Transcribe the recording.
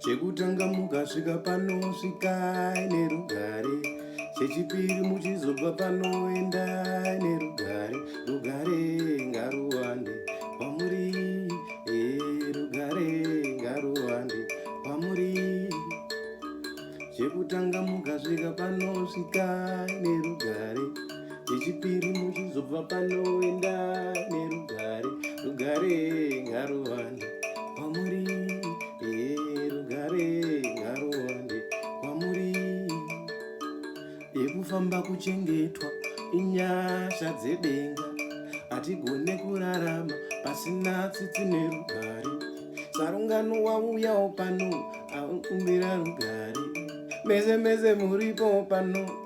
Chekutanga mukasvika pano svikai nerugare, chechipiri muchizobva pano endai nerugare. Rugare ngaruwande kwamuri, rugare ngaruwande kwamuri. Chekutanga mukasvika pano svikai nerugare, chechipiri muchizobva pano endai nerugare. Rugare ngaruwande kwamuri, rugare ngaruwande kwamuri. Yekufamba kuchengetwa inyasha dzedenga, hatigone kurarama pasina tsitsi nerugare. Sarungano wauyawo pano akumbira rugare, mese mese muripo pano.